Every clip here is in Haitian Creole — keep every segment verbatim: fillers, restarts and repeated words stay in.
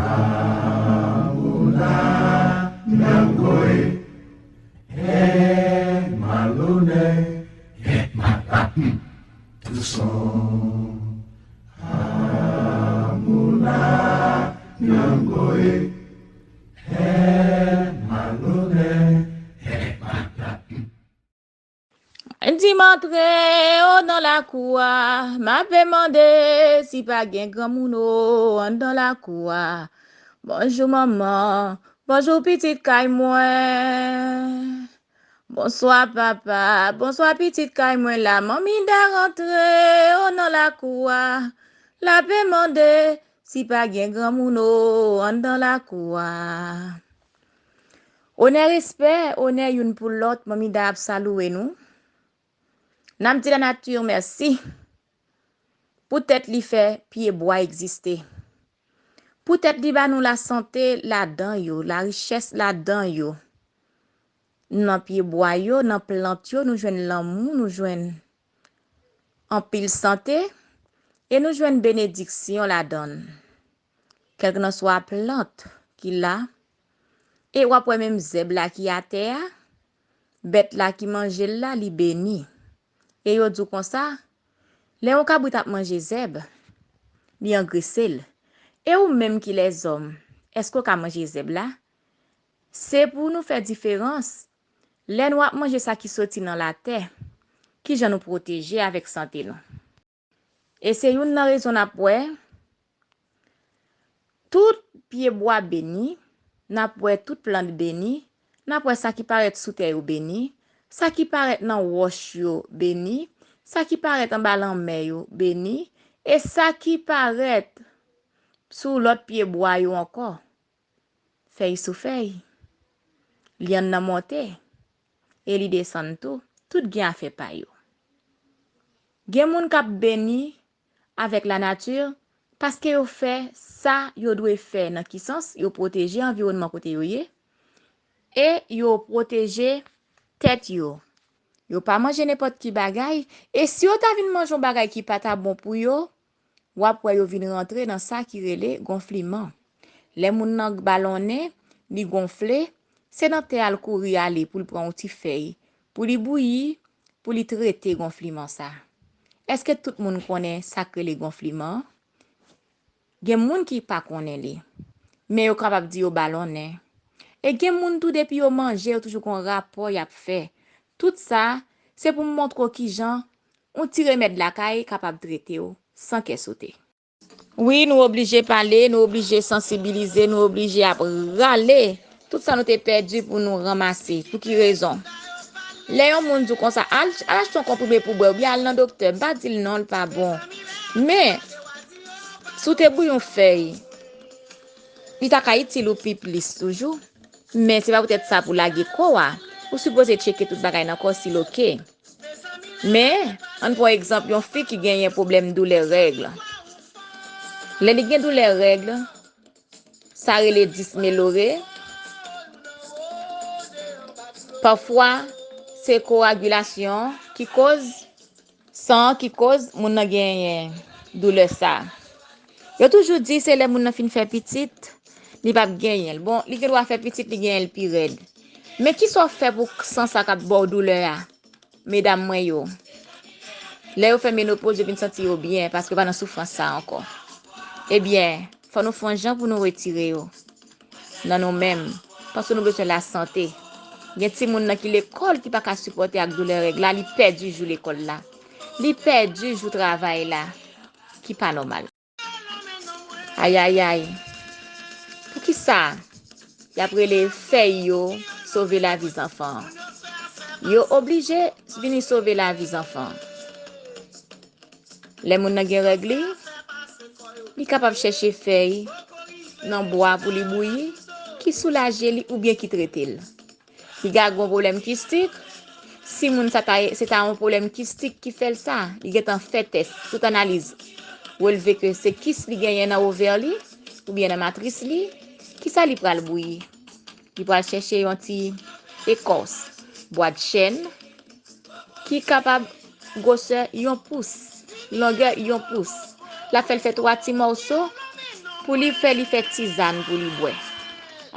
Amuna nyangoe, e malone, e mata, tuson. Amuna nyangoe, e malone, e mata. Mwen di m antre o nan lakou a, m ape mande si pa gen granmoun o anndan lakou a. Bonjou manman, bonjou pitit kay mwen. Bonswa papa, bonswa pitit kay mwen la. Manmi Da rantre o nan lakou a, l ape mande si pa gen granmoun o anndan lakou a. Onè, respè, onè youn pou lòt, Manmi Da ap salouwe nou. N ap di lanati mèsi poutèt li fè pyebwa egziste. Poutèt li ba nou lasante ladan yo, larichès ladan yo. Nan pyebwa yo, nan plant yo, nou jwenn lanmou, nou jwenn anpil sante, e nou jwenn benediksyon ladan l. Kèlkanswa plant ki la, e w ap wè menm zèb la ki atè a, bèt la ki manje l la, li beni. E yo di w konsa, lè yon kabrit ap manje zèb, li angrese l. E ou menm ki lèzòm, èske w ka manje zèb la? Se pou nou fè diferans. Lè nou ap manje sa ki soti nan latè, kijan nou pwoteje avèk sante nou? E se youn nan rezon n ap wè tout pyebwa beni, n ap wè tout plant beni, n ap wè sa ki parèt sou tè yo beni, sa ki parèt nan wòch yo beni, sa ki parèt anba lanmè yo beni, e sa ki parèt sou lòt pyebwa yo ankò. Fèy sou fèy, lyann nan monte, e li desann tou, tout gen afè pa yo. Gen moun k ap beni avèk lanati paske yo fè sa yo dwe fè. Nan ki sans? Yo pwoteje anviwònman kote yo ye e yo pwoteje tèt yo. Yo pa manje nenpòt ki bagay, e si yo ta vin manje yon bagay ki pa ta bon pou yo, w ap wè yo vin rantre nan sa ki rele gonfliman. Lè moun nan balonnen, li gonfle, se nan tè a l kouri ale pou l pran yon ti fèy, pou li bouyi, pou li trete gonfliman sa. Èske tout moun konnen sa k rele gonfliman? Gen moun ki pa konnen li, men yo kapab di yo balonnen. E gen moun tou, depi yo manje, yo toujou gen yon rapò y ap fè. Tout sa, se pou m montre w kijan yon ti remèd lakay kapab trete w san kè sote. Wi, nou oblije pale, nou oblije sansibilize, nou oblije ap rale tout sa nou te pèdi pou nou ranmase. Pou ki rezon? Lè yon moun di w konsa, al, al achte yon konprime pou bwè, oubyen al nan doktè, m pa di l non, l pa bon. Men, si w te bouyi yon fèy, li ta ka itil ou pi plis toujou. Men se pa poutèt sa pou lage kò w a. Ou sipoze tcheke tout bagay nan kò w si l oke. Men, ann pran egzanp yon fi ki genyen pwoblèm doulè règ. Lè li gen doulè règ, sa rele dismelore. Pafwa, se koagilasyon ki koz san an ki koz moun nan genyen doulè sa. Yo toujou di se lè moun nan fin fè pitit, li p ap genyen l. Bon, li gen dwa fè pitit, li genyen l pi rèd. Men kisa w fè pou san sa k ap ba w doulè a? Medam mwen yo, lè yo fè menopoz, yo vin santi yo byen, paske yo pa nan soufrans sa ankò. Ebyen, fò nou fè yon jan pou nou retire yo nan nou menm, paske nou bezwen lasante. Gen timoun nan ki lekòl ki pa ka sipòte ak doulè règ la, li pèdi jou lekòl la. Li pèdi jou travay la, ki pa nòmal. Ayayay. Poukisa y ap rele fèy yo sove lavi zanfan an? Yo oblije vini sove lavi zanfan an. Lè moun nan gen règ li, li kapab chèche fèy nan bwa pou li bouyi, ki soulaje li oubyen ki trete l. Li ka gen yon pwoblèm kistik. Si moun sa ta, se ta yon pwoblèm kistik ki fè l sa, li gentan fè tès, tout analiz relve ke se kis li genyen nan ovè li oubyen nan matris li, kisa li pral bouyi? Li pral chèche yon ti ekòs bwa d chèn ki kapab gwosè yon pous, longè yon pous. L ap fè l fè twa ti mòso. pou li fè, li fè tizàn pou li bwè.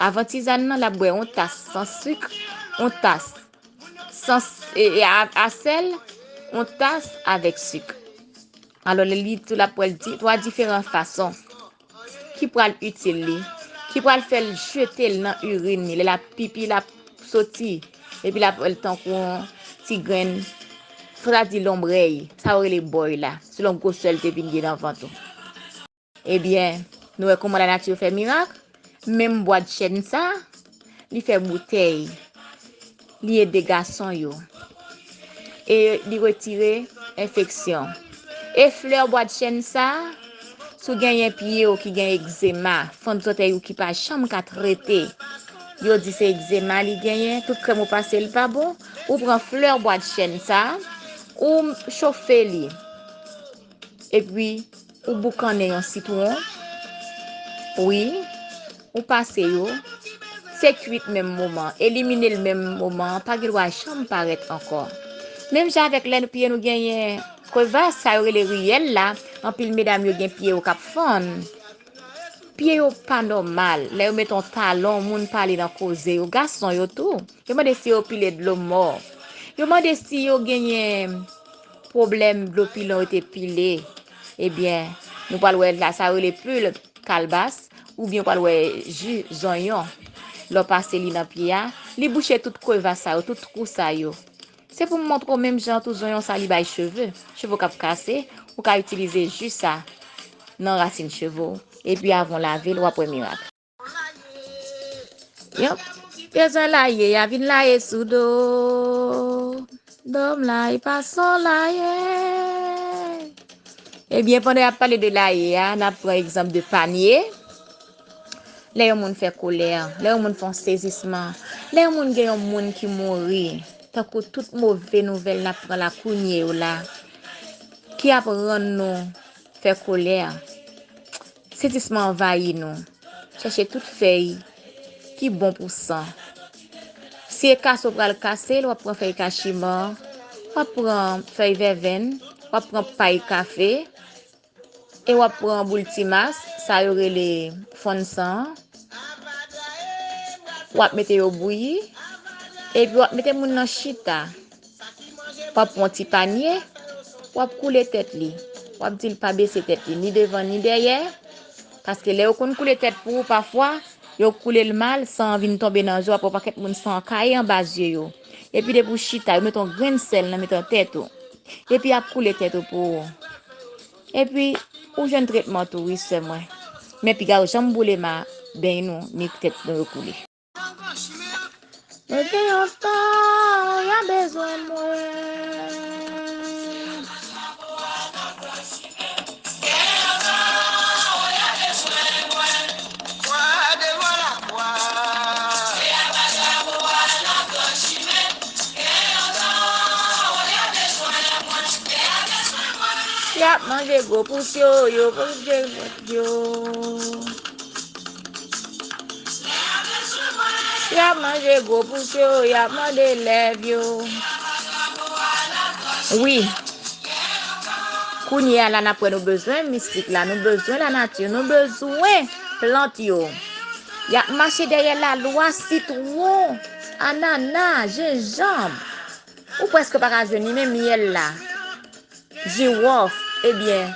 Avan tizàn nan, l ap bwè yon tas san sik, yon tas san s- e, e, a, a sèl, yon tas avèk sik. Alò, li tou l ap pral di twa diferan fason ki pral itil li, ki pral fè l jete l nan irin li. Lè l ap pipi, l ap soti, epi l ap wè l tankou yon ti grenn, fò ta di lonbrèy, sa yo rele bòy la, selon gwosè l te vin gen nan vant ou. Ebyen, nou wè kòman lanati fè mirak? Menm bwadchèn sa, li fè boutèy, li ede gason yo. E li retire enfeksyon. E flè bwadchèn sa, si w genyen pye w ki gen egzema, fann zòtèy ou ki pa janm ka trete, yo di se egzema li genyen, tout krèm ou pase l pa bon, ou pran flè bwadchèn sa, ou chofe li. Epi, ou boukannen yon sitwon. Wi, ou pase yo. Se kwit menm moman. Elimine l menm moman an. Pa gen dwa janm parèt ankò. Menm jan avèk lè pye nou genyen krevas, sa yo rele riyèl la, anpil medam yo gen pye yo k ap fann. Pye yo pa nòmal. Lè yo met yon talon, moun pale nan koze yo, gason yo tou. Yo mande si yo pile dlo mò. Yo mande si yo genyen pwoblèm dlo pilon yo te pile. Ebyen, nou pral wè la, sa yo rele pil kalbas, oubyen w pral wè ji zonyon. Lè w pase li nan pye a, li bouche tout krevas sa yo, tout twou sa yo. Se pou m montre w menm jan tou zonyon sa li bay cheve. Cheve w k ap kase, ou ka itilize ji sa nan rasin cheve w. Epi avan w lave l, w ap wè mirak. Yon bezwen laye, y a vin laye sou do. Do m laye, pa son laye. Ebyen, pandan y ap pale de laye a, n ap pran egzanp de panye. Lè yon moun fè kolè, lè yon moun fè yon sezisman, lè yon moun gen yon moun ki mouri, tankou tout move nouvèl n ap pran la kounye yo la, ki ap rann nou fè kolè, sezisman anvayi nou. Chèche tout fèy ki bon pou san. Si e kase w pral kase l, w ap pran fèy kachiman, w ap pran fèy vèvenn, w ap pran pay kafe, e w ap pran boul timas, sa yo rele fonn san an. W ap mete yo bouyi, epi w ap mete moun nan chita. W ap pran ti panye, w ap koule tèt li. W ap di l pa bese tèt li, ni devan, ni dèyè. Paske lè yo konn koule tèt pou ou, pafwa, yo koule l mal, san an vin tonbe nan je w, apre yon pakèt moun san an kaye anba zye yo. Epi depi w chita, yo mete yon grenn sèl nan mitan tèt ou. Epi y ap koule tèt ou pou ou. Epi, ou jwenn tretman tou, wi, sè mwen. Men piga yo janm boule ma beny nou, ni tèt nou yo koule. Mwen gen yon tan, y a bezwen mwen. Y ap manje gwo pous yo, yo manje pous yo. Y ap manje gwo pous yo, y ap mande lèv yo. Wi. Kounye a la n ap wè nou bezwen mistik la, nou bezwen lanati, nou bezwen plant yo. Y ap mache dèyè lalwa sitwon, anana, jenjanm. Ou prèske pa ka jwenn li, men myèl la. Jiwòf, ebyen,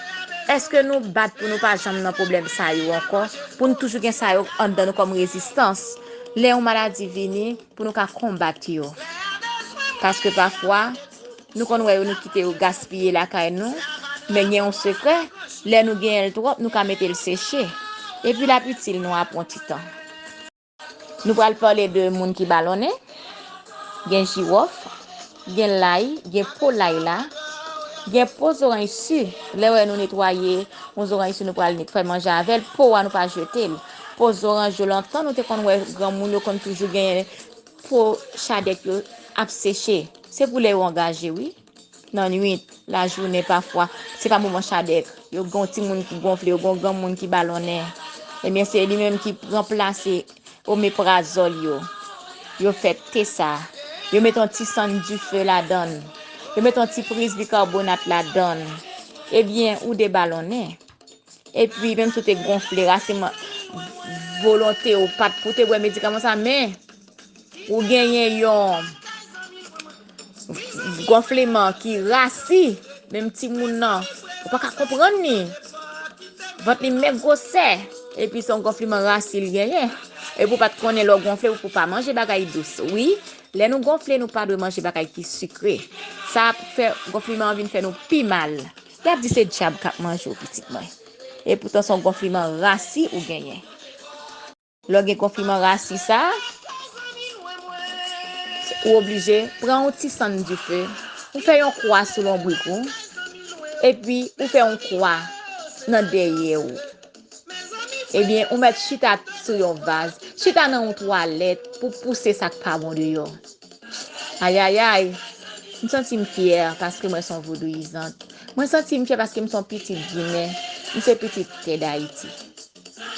èske nou bat pou nou pa janm nan pwoblèm sa yo ankò? Pou nou toujou gen sa yo anndan nou kòm rezistans. Lè yon maladi vini, pou nou ka konbat yo. Paske pafwa, nou konn wè yo, nou kite yo gaspiye lakay nou, men gen yon sekrè, lè nou genyen l twòp, nou ka mete l seche. Epi l ap itil nou apre yon ti tan. Nou pral pale de moun ki balonnen, gen jiwòf, gen lay, gen po lay la, gen po zoranj si. Lè wè nou netwaye yon zoranj si, nou pral net-, fè manje avè l, po a nou pa jete l. Po zoranj yo, lontan nou te konn wè granmoun yo konn toujou gen po chadèk yo ap seche. Se pou lè yo angaje, wi. Nan nwit, lajounen pafwa, se pa moman chadèk. Yo gen yon timoun ki gonfle, yo gen yon granmoun ki balonnen. Ebyen, se li menm ki ranplase omeprazòl yo. Yo fè te sa. Yo mete yon ti sann dife ladan l. Yo mete yon ti priz bikarbonat ladan l. Ebyen, ou debalonnen. Epi, menm si w te gonfle, rasi man-, volonte w pa t pou te bwè medikaman sa, men ou genyen yon gonfleman ki rasi, menm timoun nan, ou pa ka konprann li. Vant li menm gwosè, epi se yon gonfleman rasi l genyen. Epi ou pa t konnen lè w gonfle pou w pa manje bagay dous. Wi, lè nou gonfle, nou pa dwe manje bagay ki sikre. Sa ap fè gonfleman an vin fè nou pi mal. Y ap di se dyab k ap manje w, pitit mwen. Epoutan, se yon gonfleman rasi ou genyen. Lè w gen gonfleman rasi sa, ou oblije pran yon ti sann dife, ou fè yon kwa sou lonbrik ou, epi ou fè yon kwa nan dèyè ou. Ebyen, ou mèt chita sou yon vaz, chita nan yon twalèt pou pouse sa k pa bon deyò. Ayayay, m santi m fyè paske mwen se yon vodouyizant. Mwen santi m fyè paske m se yon pitit Ginen, m se pitit tè Dayiti.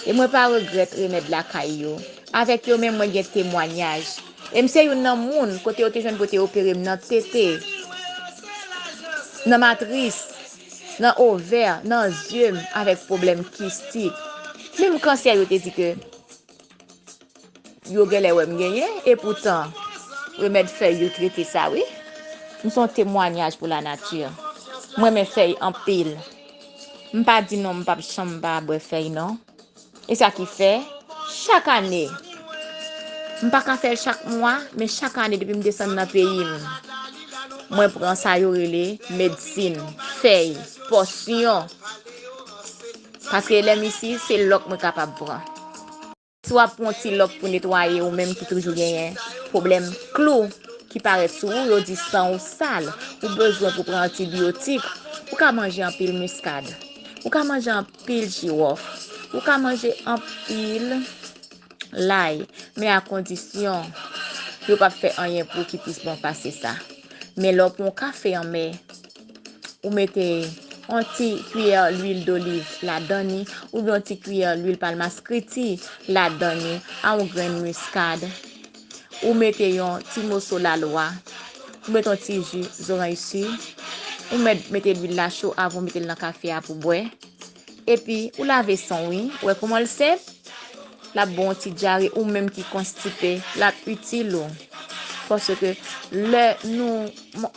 E mwen pa regrèt remèd lakay yo. Avèk yo menm mwen gen temwanyaj. E m se youn nan moun kote yo te jwenn pou yo te opere m nan tete, nan matris, nan ovè, nan zye m avèk pwoblèm kistik. Menm kansè yo te di ke yo genlè wè m genyen, epoutan, remèd fèy yo trete sa, wi. M se yon temwanyaj pou lanati. Mwen renmen fèy anpil. M pa di non, m p ap janm pa bwè fèy, non. E sa ki fè, chak ane, m pa ka fè l chak mwa, men chak ane, depi m desann nan peyi m, mwen pran sa yo rele medsin, fèy, pòsyon. Paske lè m isi, se lòk mwen kapab pran. Si w ap pran yon ti lòk pou netwaye, ou menm ki toujou genyen pwoblèm klou ki parèt sou ou, yo di san ou sal, ou bezwen pou pran antibiyotik, ou ka manje anpil miskad, ou ka manje anpil jiwòf, ou ka lay, men a kondisyon yo p ap fè anyen pou ou ki plis bon pase sa. Men lè w pran yon kafe anmè, ou mete yon ti kiyè lwil doliv ladan li, oubyen yon ti kiyè lwil palmaskriti ladan li, a yon grenn miskad, ou mete yon ti moso lalwa, ou mete yon ti ji zoranj si, ou mèt mete lwil la cho avan w mete l nan kafe a pou bwè. Epi, ou lave san w, wi. Ou wè kòman l senp? L ap ba w yon ti dyare, ou menm ki konstipe, l ap itil ou. Paske lè nou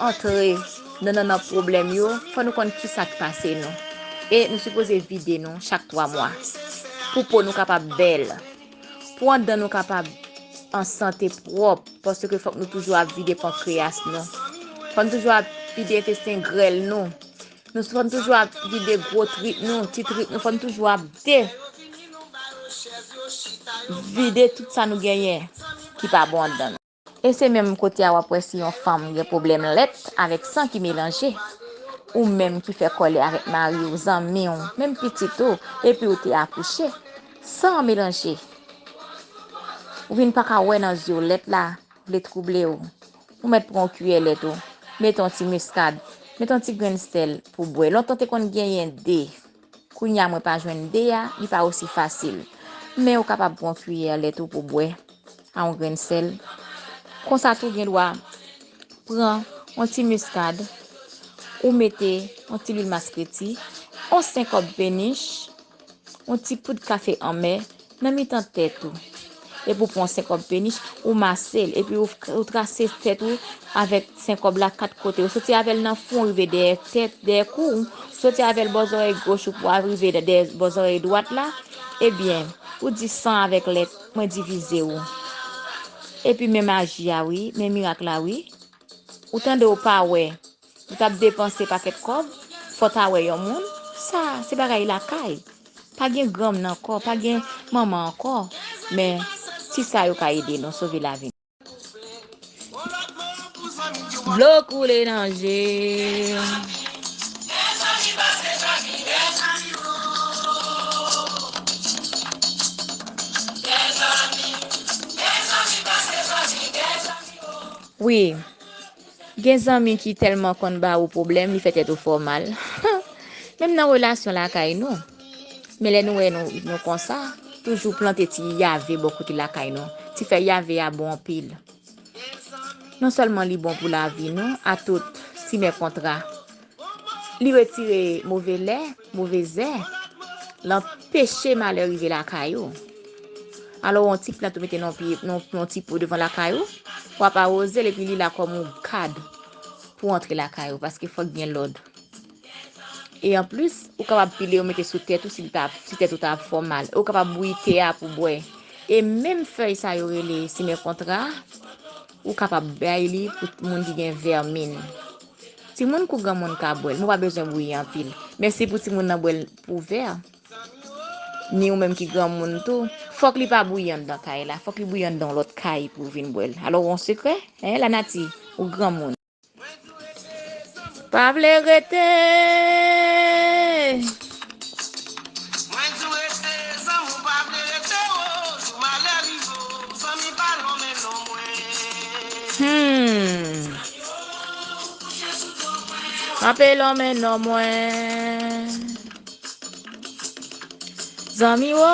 antre nan, nan, nan pwoblèm yo, fò nou konn kisa k pase nou. E nou sipoze vide nou chak twa mwa. Pou po nou kapab bèl. Pou anndan nou kapab an sante pwòp. Paske fòk nou toujou ap vide pankreyas nou. Fò nou toujou ap vide entesten grèl nou. Nou fò n toujou ap vide gwo trip nou, ti trip nou, fò n toujou ap de, vide tout sa nou genyen ki pa bon anndan nou. E se menm kote a w ap wè si yon fanm gen pwoblèm lèt avèk san ki melanje, ou menm ki fè kòlè avèk mari w, zanmi w, menm pitit ou, epi w te akouche, san an melanje. Ou vin pa ka wè nan zye w, lèt la vle twouble w. Ou mèt pran yon kiyè lèt ou, mete yon ti miskad, mete yon ti grenn sèl pou bwè. Lontan te konn genyen de. Kounye a mwen pa jwenn de a, li pa osi fasil. Men ou kapab pran yon kiyè lèt ou pou bwè a yon grenn sèl. Konsa tou gen dwa pran yon ti miskad, ou mete yon ti lwil maskreti, yon senkòb penich, yon ti poud kafe anmè nan mitan tèt ou. Epi w pran yon senkòb penich, ou mase l, epi w, ou trase tèt ou avèk senkòb la kat kote. Ou soti avè l nan fwon, rive dèyè tèt, dèyè kou w. Ou soti avè l bò zòrèy goch ou pou al rive dèyè bò zòrèy dwat la. Ebyen, ou di san avèk lèt, mwen divize w. Epi men maji a wi, men mirak la wi. Ou tande w pa wè. Ou t ap depanse pakèt kòb, fò w ta wè yon moun. Sa, se bagay lakay. Pa gen granm nan kò, pa gen manman ankò. Men, ti sa yo ka ede nou sove lavi nou. Dlo koule nan je. Wi. Gen zanmi ki tèlman konn ba ou pwoblèm, li fè tèt ou fè w mal. Menm nan relasyon lakay nou. Men lè nou wè nou, nou konsa, toujou plante ti yave bò kote lakay nou. Ti fèy yave a bon anpil. Non sèlman li bon pou lavi nou, a tout, simen kontra. Li retire move lè, move zè. L anpeche malè rive lakay ou. Alò, yon ti plant ou mete nan pye, nan, nan ti po devan lakay ou, w ap awoze l epi li la kòm yon gad pou antre lakay ou, paske fòk gen lòd. E anplis, ou kapab pile yo mete sou tèt ou si l ta, si tèt ou ta ap fè w mal. Ou kapab bouyi te a pou bwè. E menm fèy sa yo rele simen kontra, ou kapab bay li pou moun ki gen vèmin. Timoun kou granmoun ka bwè l, men w pa bezwen bouyi anpil. Men se pou timoun nan bwè l pou vè, ni ou menm ki granmoun tou, fòk li pa bouyi anndan kay la, fòk li bouyi anndan yon lòt kay pou w vin bwè l. Alò, w yon sekrè, en, lanati, ou granmoun. Pa vle rete. Mwen di w rete, zanmi, w pa vle rete, o, jou malè rive w, zanmi, pa lonmen non mwen. Hmm. Kanpe lonmen non mwen. Zanmi, o,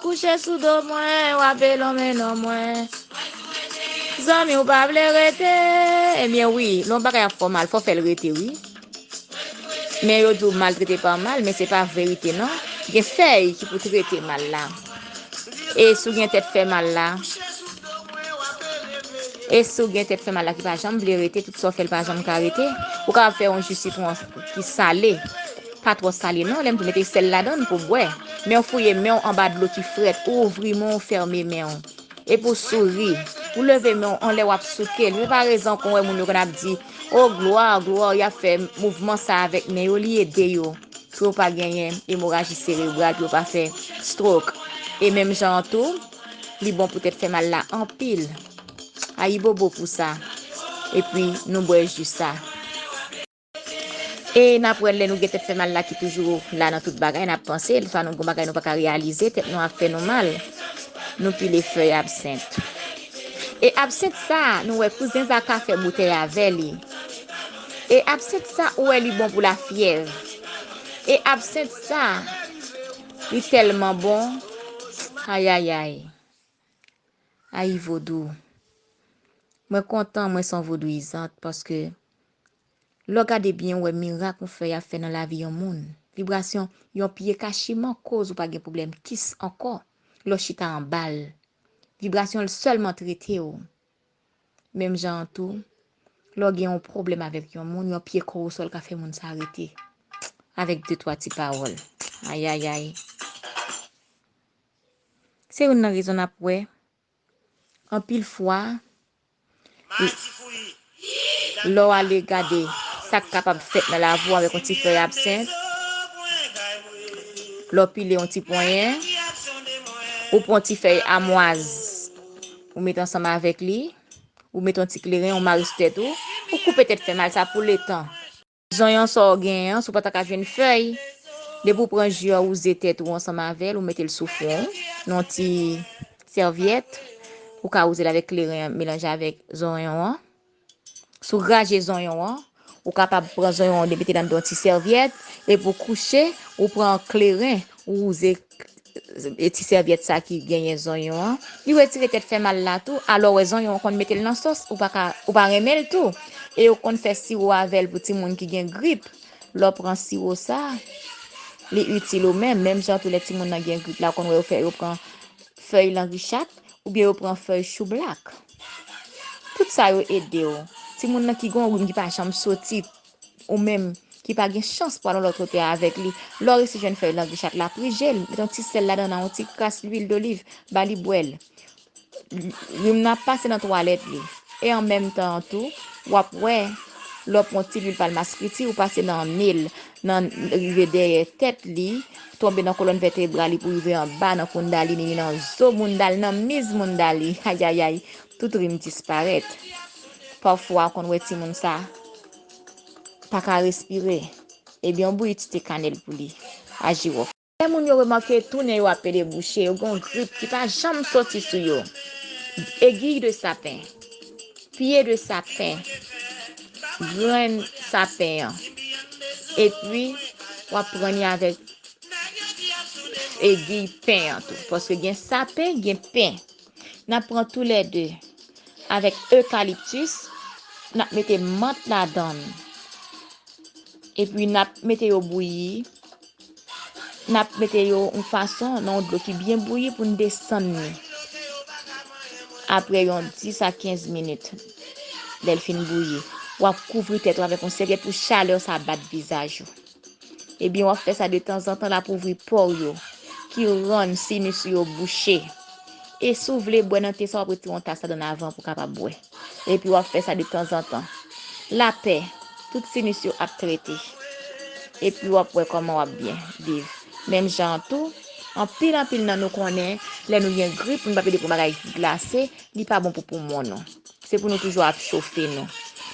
kouche sou do mwen, w ape lonmen non mwen. Zanmi, w pa vle rete. Ebyen wi, lè yon bagay ap fè w mal, fò w fè l rete wi. Men yo di w maltrete pa mal, men se pa verite non. Gen fèy ki pou trete mal la. E si w gen tèt fè mal la, e si w gen tèt fè mal la ki pa janm vle rete, tout sa w fè l pa janm ka rete, ou kapab fè yon ji sitwon ki sale. Pa twò sale non, lè m di w mete sèl ladan l pou bwè. Men w fouye men w anba dlo ki frèt, ou ouvri men w, fèmen men w. Epi w souri, ou leve men w anlè, w ap souke l. Men pa rezon kon wè moun yo konn ap di, o glwa, glwa, y ap fè mouvman sa avèk men yo, li ede yo pou yo pa genyen emoraji serebral, pou yo pa fè stroke. E menm jan an tou, li bon pou tèt fè mal la anpil. Ayibobo pou sa. Epi nou bwè ji sa. E n ap wè lè nou gen tèt fè mal la ki toujou la nan tout bagay, n ap panse l, swa nou gen bagay nou pa ka reyalize, tèt nou ap fè nou mal. Nou pile fèy absent. E absent sa, nou wè kouzen Zaka fè boutèy avè li. E absent sa, ou wè li bon pou lafyèv. E absent sa, li tèlman bon. Ayayay. Ayi vodou. Mwen kontan, mwen se yon vodouyizant, paske lè w gade byen, w wè mirak yon fèy ap fè nan lavi yon moun. Vibrasyon yon pye kachiman koz ou pa gen pwoblèm kis ankò. Lè w chita anba l, vibrasyon l sèlman trete w. Menm jan an tou, lè w gen yon pwoblèm avèk yon moun, yon pye kowosòl ka fè moun sa rete. Avèk de twa ti pawòl. Ayayay. Se youn nan rezon n ap wè. Anpil fwa, lè w ale gade sa k kapab fèt nan lavi w avèk yon ti fèy absent, lè w pile yon ti ponyen, ou pran yon ti fèy amwaz, ou met ansanm avèk li, ou met yon ti kleren, ou mare sou tèt ou, ou koupe tèt fè mal sa pou letan. Zonyon sa w genyen an, si w pa ta ka jwenn fèy, depi w pran ji a, w wouze tèt ou ansanm avè l, ou mete l sou fwon w, nan yon ti sèvyèt, ou ka wouze l avèk kleren an, melanje avèk zonyon an. Si w raje zonyon an, ou kapab pran zonyon an, mete l anndan yon ti sèvyèt, epi w kouche, ou pran kleren, ou wouze e ti sèvyèt sa ki genyen zonyon an, li retire tèt fè mal la tou. Alò, w wè zonyon an konn mete l nan sòs, ou pa ka, ou pa renmen l tou. E yo konn fè siwo avè l pou timoun ki gen grip. Lè w pran siwo sa, li itil ou menm. Menm jan tou lè timoun nan gen grip la, ou konn wè yo fè, yo pran fèy langichat, oubyen yo pran fèy choublak. Tout sa yo ede w. Timoun nan ki gen yon rim ki pa janm soti, ou menm ki pa gen chans pou al yon lòt kote avèk li, lè w resi jwenn fèy langichat la, prije l, met yon ti sèl ladan l, yon ti kras lwil doliv, ba li bwè l. Rim nan ap pase nan twalèt li. E an menm tan an tou, w ap wè, lè w pran ti lwil palmaskiti, ou pase nan ne l, nan rive dèyè tèt li, tonbe nan kolòn vètebral li pou rive anba nan koundalini li, nan zo moundal, nan miz moundal li. Ayayay, tout rim disparèt. Pafwa, w konn wè timoun sa pa ka respire, ebyen, w bouyi ti te kanèl pou li, a jiwòf. Lè moun yo remake tou nen yo ap pede bouche, yo gen yon grip ki pa janm soti sou yo. Aiguille de sapin, pied de sapin, grenn sapen an. Epi, w ap pran li avèk aiguille pen an tou. Paske gen sapen, gen pen. N ap pran toulède avèk ekaliptis, n ap mete mant ladan l. Epi n ap mete yo bouyi N ap mete yo yon fason nan yon dlo ki byen bouyi pou n desann li. Apre yon dis a kenz minit, lè l fin bouyi, w ap kouvri tèt ou avèk yon sèvyèt pou chalè sa bat vizaj ou. Ebyen, w ap fè sa detanzantan, l ap ouvri pò w yo, ki rann sinis ou yo bouche. E si w vle bwè nan te sa, w ap retire yon tas ladann avan pou w kapab bwè. Epi w ap fè sa detanzantan. Lapè, tout sinis yo ap trete. Epi w ap wè kòman w ap byen viv. Menm jan an tou, anpil anpil nan nou konnen, lè nou gen grip, nou pa pede pran bagay glase, li pa bon pou poumon nou. Se pou nou toujou ap chofe nou.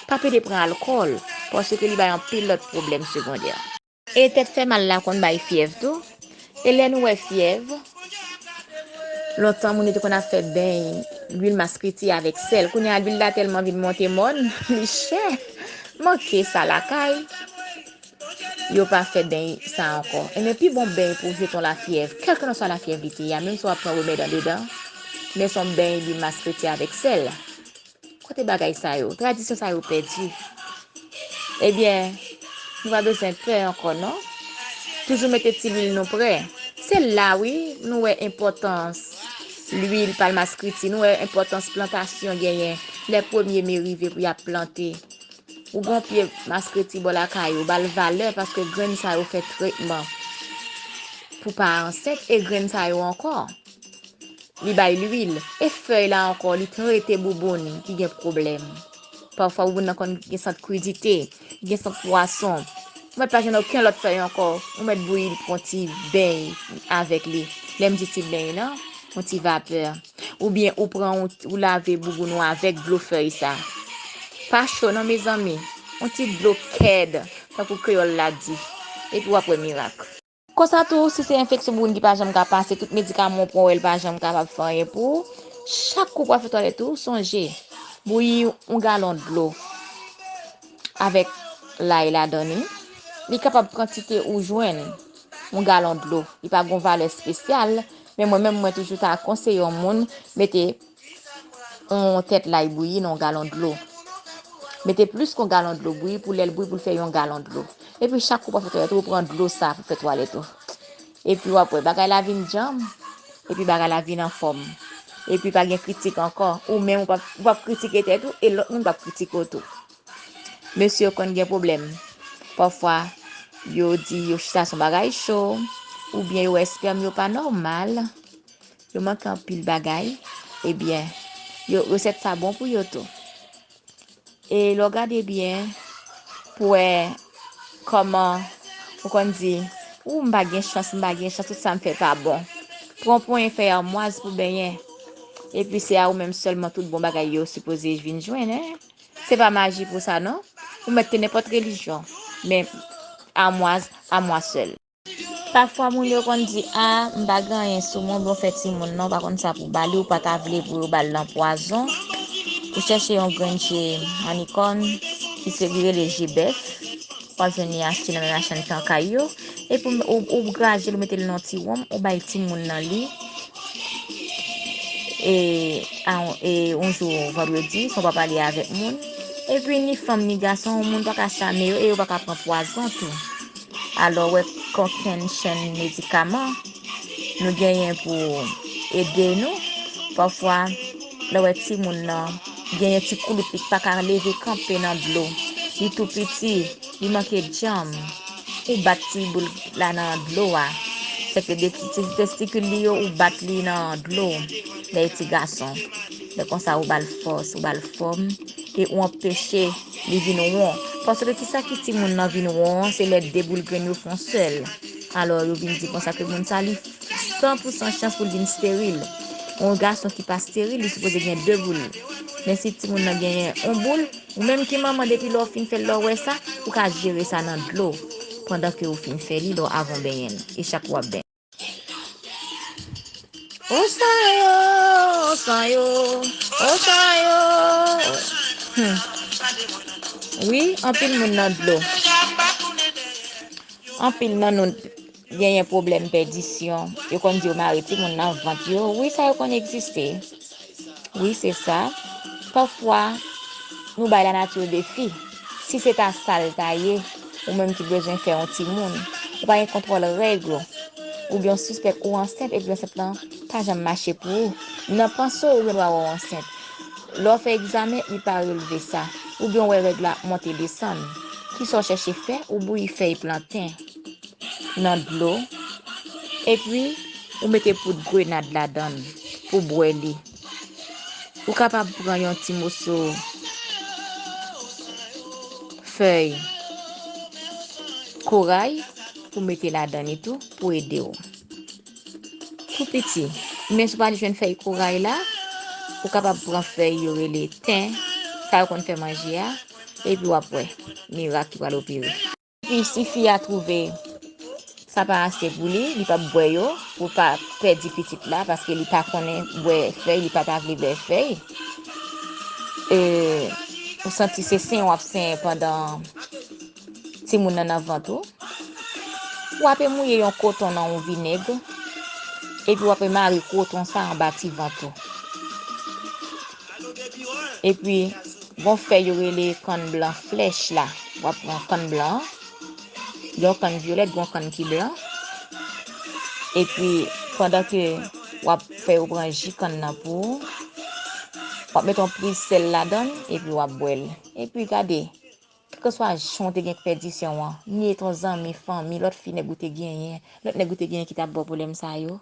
Pa pede pran alkòl, paske li bay anpil lòt pwoblèm segondè. E tèt fè mal la konn bay fyèv tou. E lè nou wè fyèv, lontan moun yo te konn ap fè beny lwil maskriti avèk sèl. Kounye a, lwil la tèlman vin monte mòn, li chè. Manke sa lakay. Yo pa fè beny sa ankò. Ebyen, pi bon beny pou jeton lafyèv, kèlkelanswa lafyèv li te ye a, menm si w ap pran remèd andedan, men se yon beny lwil maskriti avèk sèl. Kote bagay sa yo? Tradisyon sa yo pèdi. Ebyen, nou pa bezwen pè ankò non. Toujou mete ti lwil nou prè. Se la wi, nou wè enpòtans lwil palmaskriti, nou wè enpòtans plantasyon genyen lè premye me rive pou y ap plante. Ou gon pye maskriti bò lakay ou, ba l valè paske grenn sa yo fè tretman pou pa ansent e grenn sa yo ankò. Li bay lwil. E fèy la ankò, li trete bouboun ki gen pwoblèm. Pafwa bouboun nan konn gen sant kwidite, gen sant pwason. Ou mèt pa jwenn okenn lòt fèy ankò. Ou mèt bouyi l, pran ti beny avèk li. Lè m di ti beny lan, yon ti vapè. Oubyen ou pran, ou, ou lave bouboun ou avèk dlo fèy sa. Pa cho non, mezanmi. Yon ti dlo kèd, tankou kreyòl la di. Epi w ap wè mirak. Konsa tou, si se enfeksyon bouboun ki pa janm ka pase, tout medikaman w pran w wè l pa janm kapab fè anyen pou ou, chak kou w pral fè twalèt ou, sonje, bouyi yon galon dlo avèk lay ladan li. Li kapab kantite ou jwenn yon galon dlo. Li pa gon valè espesyal, men mwen menm, mwen toujou ta konseye yon moun mete yon tèt lay bouyi nan yon galon dlo. Mete plis ke yon galon dlo bouyi pou lè l bouyi pou l fè yon galon dlo. Epi chak kou w pral fè twalèt ou, ou pran dlo sa pou fè twalèt ou. Epi w ap wè bagay la vin djanm, epi bagay la vin anfòm. Epi pa gen kritik ankò. Ou menm ou p ap, ou p ap kritike tèt ou e lòt moun p ap kritike w tou. Mesye yo konn gen pwoblèm. Pafwa, yo di yo chita se yon bagay cho, oubyen yo wè espèm yo pa nòmal. Yo manke anpil bagay, ebyen, yo, resèt sa bon pou yo tou. E lè w gade byen, pou wè kòman ou konn di, ou m pa gen chans, m pa gen chans, tout sa m fè pa bon. Pran yon ponyen fèy amwaz pou benyen. Epi se a ou menm sèlman tout bon bagay yo sipoze vin jwenn, en. Se pa maji pou sa non. Ou mèt te nenpòt relijyon, men amwaz, amwaz sèl. Pafwa moun yo konn di, a, m pa gen anyen sou mwen, oubyen w fè timoun nan, ou pa konn sa pou w ba li, ou pa ta vle pou yo ba l nan pwazon. Ou chèche yon grenn je manikòn ki se li rele je bèf. W ap jwenn li achte nan machann tan kay yo. Epi ou, ou, ou graje l, ou mete l nan ti wonm, ou bay timoun nan li. E, a, e yon jou vandredi, san w pa pale avèk moun. Epi ni fanm ni gason, yon moun pa ka chame yo e yo pa ka pran pwazon tou. Alò, wè, konkenn chenn medikaman nou genyen pou ede nou. Pafwa, lè w wè timoun nan genyen ti koulout, li pa ka leve kanpe nan dlo. Li tou piti, li manke djanm. Ou bat ti boul la nan dlo a. Sèke de ti, ti testikil li yo, ou bat li nan dlo. Lè e ti gason. Lè konsa, ou ba l fòs, ou ba l fòm. E ou anpeche li vin won. Paske kisa ki timoun nan vin won an, se lè de boul grenn yo fè yon sèl. Alò, yo vin di konsa ke moun sa, li san pou san chans pou l vin steril. Yon gason ki pa steril, li sipoze gen de boul. Men si timoun nan genyen yon boul, ou menm ki manman, depi lè w fin fè l, lè w wè sa, ou ka jere sa nan dlo. Pandan ke ou fin fè li, lè w avan w benyen l. E chak w ap benyen. Osan yo, osan yo, osan yo. Hmm. Wi, anpil moun nan dlo. Anpil nan nou genyen pwoblèm pèdisyon. Yo konn di yo mare timoun nan vant yo. Wi, sa yo konn egziste. Wi, se sa. Pafwa, nou bay lanati defi. Si se ta sa l ta ye, ou menm ki bezwen fè yon timoun, ou pa gen kontwòl règ ou. oubyen w sispèk ou ansent epi ansent lan pa janm mache pou ou. Nan panse w, ou gen dwa wè w ansent. Lè w fè egzamen, li pa relve sa. Oubyen w wè règ la ap monte desann. Kisa w chèche fè? Ou bouyi fèy planten nan dlo, epi ou mete poud grenad ladan l pou bwè li. Ou kapab pran yon ti moso fèy koray pou mete ladan li tou pou ede w. Tou piti. Men si w pa jwenn fèy koray la, ou kapab pran fèy yo rele ten, sa yo konn fè manje a, epi w ap wè mirak ki pral opere. Epi si fi a twouve sa pa ase pou li, li p ap bwè yo, pou pa pèdi pitit la, paske li pa konnen bwè fèy, li pa ta vle bwè fèy. E, ou santi se senyen w ap senyen pandan timoun nan nan vant ou. W ape mouye yon koton nan yon vinèg, epi w ape mare koton sa anba ti vant ou. Epi, gon fèy yo rele kann blan flèch la. W ap pran kann blan an, gen yon kann vyolèt, gen yon kann ki blan. Epi, pandan ke w ap fè yo pran ji kann nan pou ou, w ap mete yon priz sèl ladan l, epi w ap bwè l. Epi, gade, kèlkeswa jan w te gen ak pèdisyon an, ni e t yon zanmi, fanmi, lòt fi nèg ou te genyen, lòt nèg ou te genyen ki t ap ba w pwoblèm sa yo,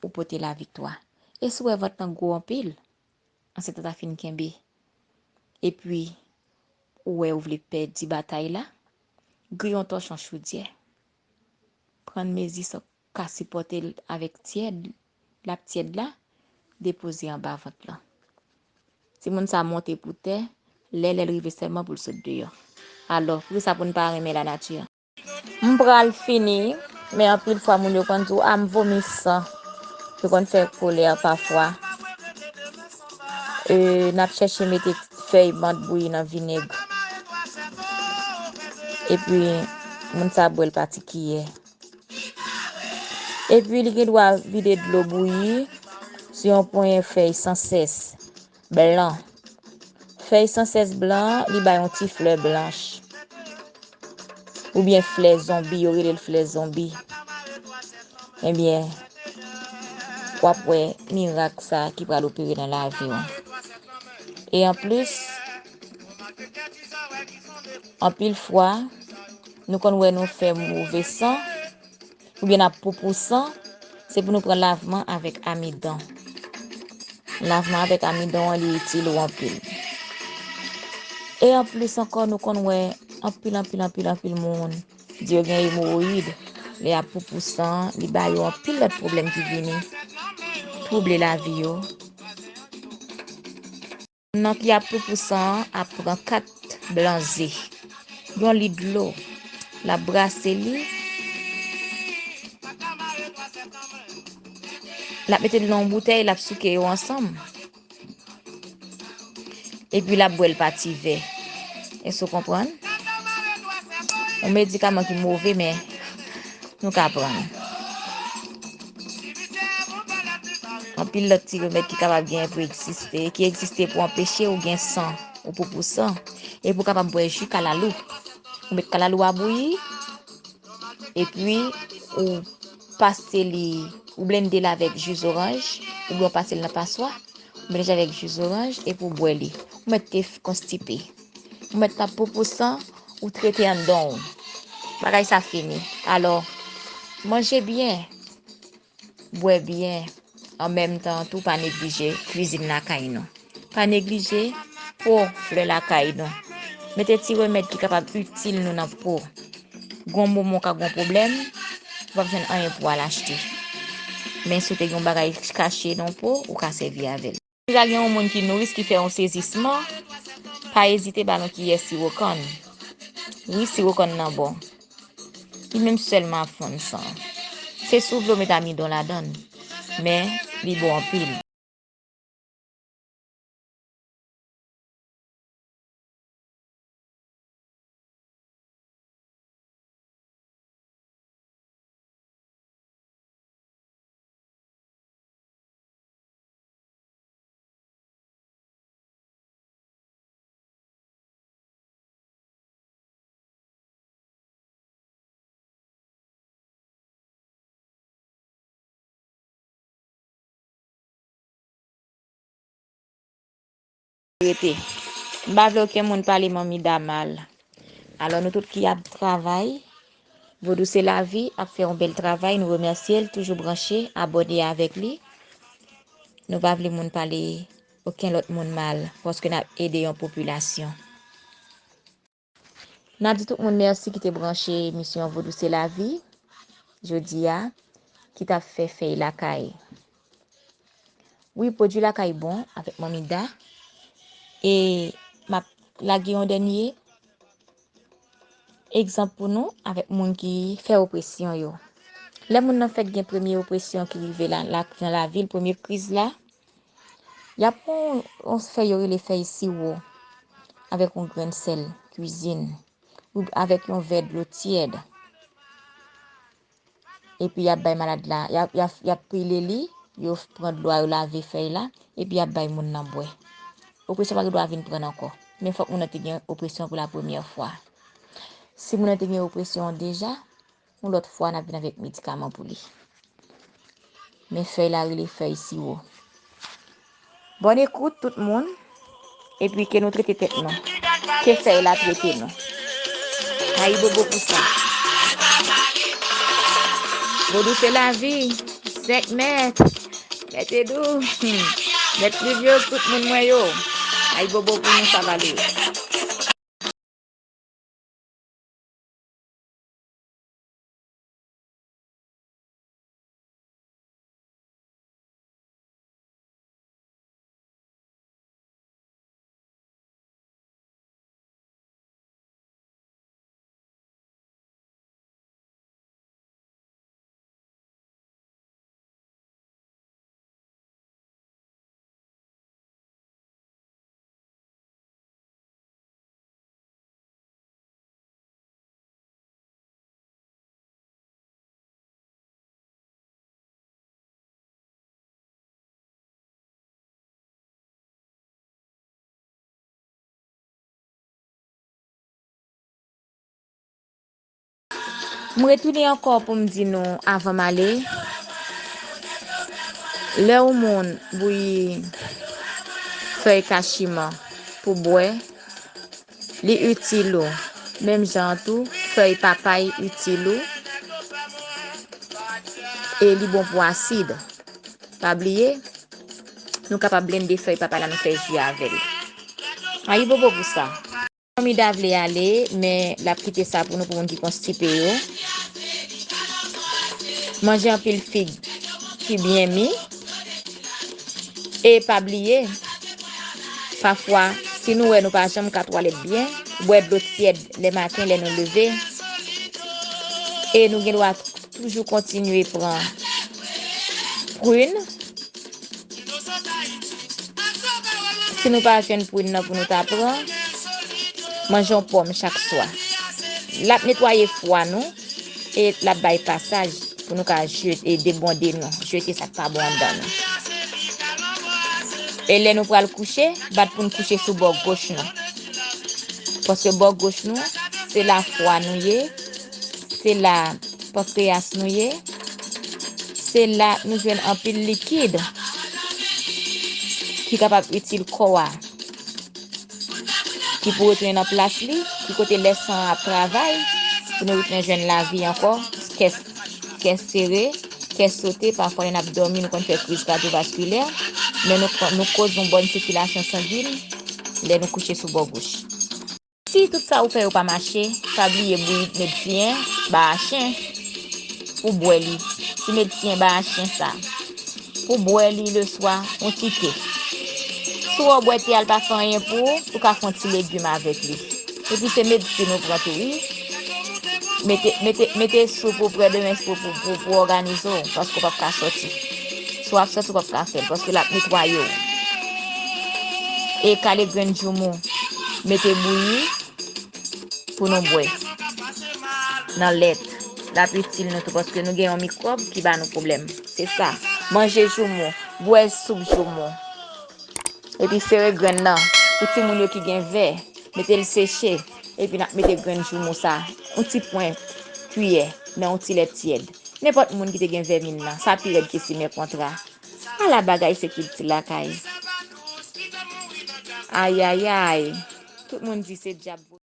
ou pote laviktwa. E si w wè vant lan gwo anpil, ansent lan ta fin kenbe, epi ou wè ou vle pèdi batay la, griye yon tòch yon chodyè. Pran mezi sa w ka sipòte l avèk tyèd, l ap tyèd la, depoze anba vant lan. Timoun sa monte pou tè, lè lè l rive sèlman pou l sot deyò. Alò, poukisa pou n pa renmen lanati? M pral fini, men anpil fwa moun yo konn di w, "A, m vomi san." Yo konn fè kolè pafwa. E, n ap chèche mete fèy mant bouyi nan vinèg. Epi, moun sa bwè l pa ti kiyè. Epi, li gen dwa vide dlo bouyi sou yon ponyen fèy sansès blan. Fèy sansès blan an, li bay yon ti flè blanch. Oubyen flè zonbi, yo rele l flè zonbi. Ebyen, w ap wè mirak sa ki pral opere nan lavi w. E anplis, anpil fwa, nou konn wè nou fè move san, oubyen n ap poupou san, se pou nou pran lavman avèk amidan. Lavman avèk amidan an, li itil ou anpil. E anplis ankò, nou konn wè anpil, anpil, anpil, anpil moun di yo gen emowoyid. Lè y ap poupou san, li ba yo anpil lòt pwoblèm ki vini twouble lavi yo. Moun nan ki ap poupou san an ap pran kat blan ze, yon lit dlo, l ap brase li, l ap mete l nan yon boutèy, l ap souke yo ansanm, epi l ap bwè l pa ti vè. Èske w konprann? Yon medikaman ki move, men nou ka pran l. Anpil lòt ti remèd ki kapab gen pou egziste, ki egziste pou anpeche ou gen san, ou poupou san, e pou w kapab bwè ji kalalou. Ou met kalalou a bouyi, epi ou pase li, ou blende l avèk ji zoranj, oubyen ou pase l nan paswa, ou melanje avèk ji zoranj, epi ou bwè li. Ou mèt te f-, konstipe. Ou mèt nan poupou san, ou trete anndan w. Bagay sa fini. Alò, manje byen, bwè byen, an menm tan tou pa neglije kwizin lakay nou. Pa neglije po flè lakay nou. Mete ti remèd ki kapab itil nou nan po. Gon moman w ka gon pwoblèm, ou p ap jwenn anyen pou w al achte. Men si w te gen yon bagay kache nan po, ou ka sèvi avè l. Deja gen yon moun ki nouris ki fè yon sezisman, pa ezite ba l yon kiyè siwo kann. Wi, siwo kann nan bon. Li menm sèlman ap fonn san. Se si w vle w met amidon ladan l, men li bon anpil. Rete. M pa vle okenn moun pale Manmi Da mal. Alò, nou tout ki ap travay, Vodou se lavi ap fè yon bèl travay, nou remèsye l, toujou branche, abòne avèk li. Nou pa vle moun pale okenn lòt moun mal, paske n ap ede yon popilasyon. N ap di tout moun mèsi ki te branche emisyon Vodou se lavi, jodi a, ki t ap fè fèy lakay. Wi, pwodui lakay bon avèk Manmi Da. E m ap lage yon dènye egzanp pou nou avèk moun ki fè opresyon yo. Lè moun nan fèk gen premye opresyon ki rive la, la, nan lavi l, premye kriz la, y ap pran yon, yon fèy yo rele fèy siwo avèk yon grenn sèl kwizin, ou avèk yon vè dlo tyèd. Epi y ap bay malad la, y ap, y ap, y ap pile li, yo pran dlo a, yo lave fèy la, epi y ap bay moun nan bwè. Opresyon pa gen dwa vin pran l ankò. Men fòk moun nan te gen opresyon pou la premyè fwa. Si moun nan te gen opresyon an deja, yon lòt fwa n ap vin avèk medikaman pou li. Men fèy la rele fèy siwo. Bòn ekout tout moun, epi ke nou trete tèt nou. Ke fèy la trete nou. Ayibobo pou sa. Vodou se lavi. Senk mèt. Mèt Edou. Hmm. Mèt Pluviose, tout moun mwen yo. Ayibobo pou nou, sa vale. M retounen ankò pou m di nou, avan m ale, lè yon moun bouyi fèy kachiman pou bwè, li itil ou. Menm jan an tou, fèy papay itil ou. E li bon pou asid. Pa bliye, nou kapab blende fèy papay la, nou fè ji avè l. Ayibobo pou sa. Manmi Da vle ale, men l ap kite sa pou nou, pou moun ki konstipe yo. Manje anpil fig ki byen mi. E pa bliye, pafwa, si nou wè nou pa janm ka twalèt byen, bwè dlo tyèd lè maten, lè nou leve. E nou gen dwa toujou kontinye pran prin. Si nou pa jwenn prin nan pou nou ta pran, manje yon pòm chak swa. L ap netwaye fwa nou e l ap bay pasaj pou nou ka jete, debonde nou, jete sa k pa bon anndan nou. E lè nou pral kouche, bat pou n kouche sou bò goch nou. Paske bò goch nou, se la fwa nou ye, se la pankreyas nou ye, se la nou jwenn anpil likid ki kapab itil kò a, ki pou retounen nan plas li, ki kote lè san an ap travay, pou nou retounen jwenn lavi ankò, kè, kè sere, kè sote, pafwa lè n ap dòmi, nou konn fè kriz kadyovaskilè, men nou, nou koz yon bòn sikilasyon sangin lè nou kouche sou bò goch. Si tout sa ou fè yo pa mache, pa bliye bouyi medsiyen ba a chen pou bwè li. Ti medsiyen ba a chen sa, pou bwè li leswa, yon ti te. Si w wè w bwè te a, l pa fè anyen pou ou, ou ka fè yon ti legim avèk li. Epi se medsin ou pran tou, wi. Mete, mete, mete soup ou prè de men pou, pou, pou, pou òganize w, paske w p ap ka sòti. Si w ap sòti, w p ap ka fè l, paske l ap netwaye w. E kale grenn joumou, mete bouyi pou nou bwè nan lèt. L ap itil nou tou, paske nou gen yon mikwòb ki ba nou pwoblèm. Se sa. Manje joumou, bwè soup joumou. Epi sere grenn nan. Pou timoun yo ki gen vè, mete l seche. Epi n ap mete grenn joumou sa, yon ti pwen kiyè nan yon ti lèt tyèd. Nenpòt moun ki te gen vèmin nan, sa pi rèd ke simen kontra. Ala bagay se kilti lakay. Ayayay. Tout moun di se dyab.